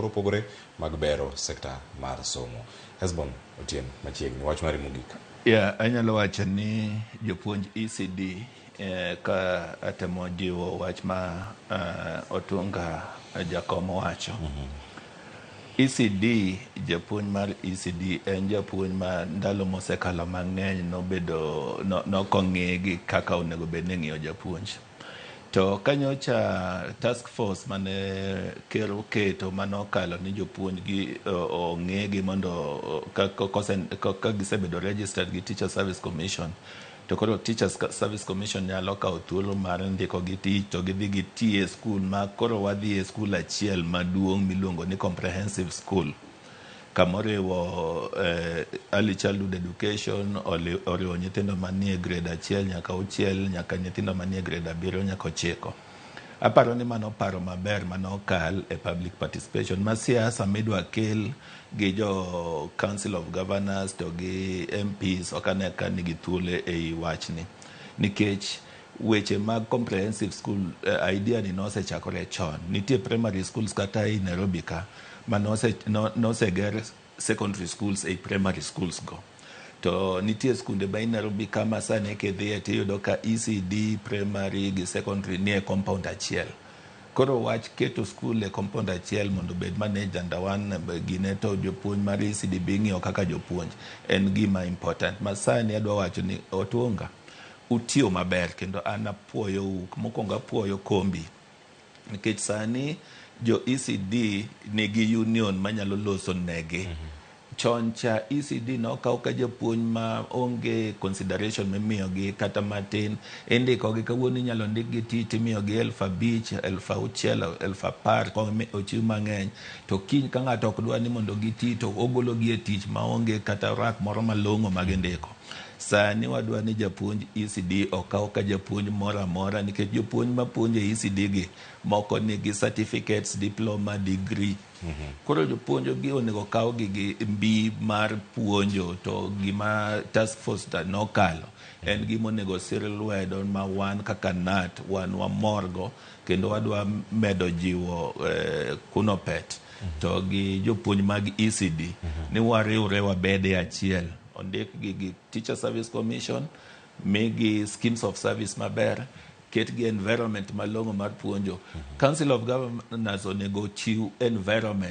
Opogore mag bero sekta mar somo. Hesbon Otieno, machiegni, wach mari mogik. Yeah, anyalo wacho ni jopuonj ECD, ka atemo jiwo wach ma Otunga jakom owacho. ECD, japuonj mar ECD en japuonj ma ndalo mosekalo mang'eny nobedo no, nokong'igi kaka onego bed ni ing'iyo japuonj. To kanyocha task force mane ker oketo manokalo ni jopuonj gi ong'egi mondo ka gisebedo registered gi Teacher Service Commission, to koro Teachers Service Commission nyalo kawo thuolo mar ndiko gi tich to gidhi giti e skul ma koro wadhi e skul achiel maduong' miluongo ni comprehensive school, kamoriwo early childhood education, oriwo nyithindo manie grade 1 nyaka 6 nyaka nyithindo manie grade 7 nyaka 9. Aparo ni mano paro maber manokal e public participation ma siasa midwa kel gi jo Council of Governors to gi MPs ok ane ka nigi thuolo ei wachni, nikech weche mag comprehensive school, idea ni nosechakore chon. Nitie primary schools kata ei Nairobi ka ma noseger secondary schools ei primary schools go. To nitie skunde ma i Nairobi ka ma sani kidhiye tiyudo ka ECD, primary gi secondary nie compound achiel. Koro wach keto skul e compound achiel mondo obed managed under one gine to jopuonj mar ECD be ing'iyo kaka jopuonj en gima important. Ma sani adwa wacho ni Otunga utiyo maber kendo an apuoyou. Mokwongo apuoyo kombi nikech sani jo ECD nigi union manyalo loso negi. Chon cha ECD nokaw ka japuonj ma onge consideration mimiyogi kata matin. Indikogi kawuono, inyalo ndikgi tich timiyogi 5,000, 6,000, 10,000 ochiw mang'eny, to kiny ka ng'ato ok dwa ni mondo giti to ogologi e tich maonge kata rak moro malong'o ma gindiko. Sani wadwa ni japuonj ECD okaw ka japuonj moro amora, nikech jopuonj mapuonjo e ECD gi moko nigi certificates, diploma, degree. Koro jopuonj gi onego kaw gi gi mbi mar puonjo. To gima task force ta nokalo en gima onego sir lwedo ma wan kaka KNUT wan wamorgo kendo wadwa medo jiwo KUNOPET to gi jopuonj mag ECD ni wariwre wabede achiel, ondik gi gi Teacher Service Commission, migi schemes of service maber, ketgi environment malong'o mar puonjo. Council of Governors onego chiw environment.